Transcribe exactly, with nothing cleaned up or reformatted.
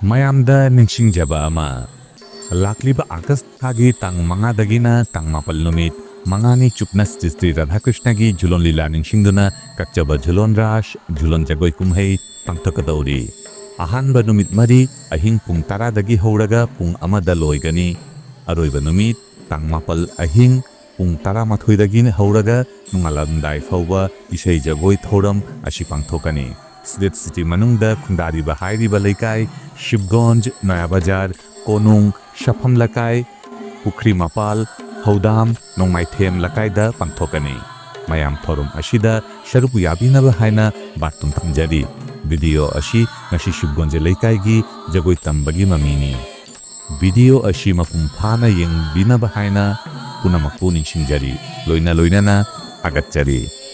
ꯃꯌꯥꯝꯗ ꯅꯤꯡꯁꯤꯡꯖꯕ ꯑꯃ, ꯂꯥꯛꯂꯤꯕ ꯑꯥꯒꯁ ꯊꯥꯒꯤ ꯇꯥꯡ ꯃꯉꯥꯗꯒꯤꯅ ꯇꯥꯡ ꯃꯥꯄꯜ ꯅꯨꯃꯤꯠ ꯃꯉꯥꯅꯤ ꯆꯨꯞꯅ ꯁ꯭ꯔꯤ ꯁ꯭ꯔꯤ ꯔꯥꯙꯥꯀ꯭ꯔꯤꯁꯅꯒꯤ ꯖꯨꯂꯣꯟ ꯂꯤꯂꯥ ꯅꯤꯡꯁꯤꯡꯗꯨꯅ ꯀꯠꯆꯕ ꯖꯨꯂꯣꯟ ꯔꯥꯁ, ꯖꯨꯂꯣꯟ ꯖꯒꯣꯏ ꯀꯨꯝꯍꯩ ꯄꯥꯡꯊꯣꯛꯀꯗꯧꯔꯤ꯫ ꯑꯍꯥꯟꯕ ꯅꯨꯃꯤꯠ ꯃꯔꯤ ꯑꯍꯤꯡ ꯄꯨꯡ ꯇꯔꯥꯗꯒꯤ ꯍꯧꯔꯒ ꯄꯨꯡ ꯑꯃꯗ ꯂꯣꯏꯒꯅꯤ꯫ ꯑꯔꯣꯏꯕ ꯅꯨꯃꯤꯠ ꯇꯥꯡ ꯃꯥꯄꯜ ꯑꯍꯤꯡ ꯄꯨꯡ ꯇꯔꯥꯃꯥꯊꯣꯏꯗꯒꯤ ꯍꯧꯔꯒ ꯅꯣꯡꯉꯥꯜꯂꯝꯗꯥꯏ ꯐꯥꯎꯕ ꯏꯁꯩ ꯖꯒꯣꯏ ꯊꯧꯔꯝ ꯑꯁꯤ ꯄꯥꯡꯊꯣꯛꯀꯅꯤ꯫ ꯁ꯭ꯔꯤ ꯁꯤꯇꯤ ꯃꯅꯨꯡꯗ ꯈꯨꯟꯗꯥꯔꯤꯕ ꯍꯥꯏꯔꯤꯕ ꯂꯩꯀꯥꯏ, ꯁꯤꯕꯒꯣꯟꯖ, ꯅꯌꯥ ꯕꯖꯥꯔ, ꯀꯣꯅꯨꯡ, ꯁꯥꯐꯝ ꯂꯩꯀꯥꯏ, ꯄꯨꯈ꯭ꯔꯤ ꯃꯄꯥꯜ, ꯍꯧꯗꯥꯝ, ꯅꯣꯡꯃꯥꯏꯊꯦꯝ ꯂꯩꯀꯥꯏꯗ ꯄꯥꯡꯊꯣꯛꯀꯅꯤ꯫ ꯃꯌꯥꯝ ꯊꯧꯔꯝ ꯑꯁꯤꯗ ꯁꯔꯨꯛ ꯌꯥꯕꯤꯅꯕ ꯍꯥꯏꯅ ꯕꯥꯔꯇꯣꯟ ꯊꯝꯖꯔꯤ꯫ ꯚꯤꯗꯤꯑꯣ ꯑꯁꯤ ꯉꯁꯤ ꯁꯤꯕꯒꯣꯟꯖ ꯂꯩꯀꯥꯏꯒꯤ ꯖꯒꯣꯏ ꯇꯝꯕꯒꯤ ꯃꯃꯤꯅꯤ꯫ ꯚꯤꯗꯤꯑꯣ ꯑꯁꯤ ꯃꯄꯨꯡ ꯐꯥꯅ ꯌꯦꯡꯕꯤꯅꯕ ꯍꯥꯏꯅ ꯄꯨꯝꯅꯃꯛꯄꯨ ꯅꯤꯡꯁꯤꯡꯖꯔꯤ, ꯂꯣꯏꯅ ꯂꯣꯏꯅꯅ ꯊꯥꯒꯠꯆꯔꯤ꯫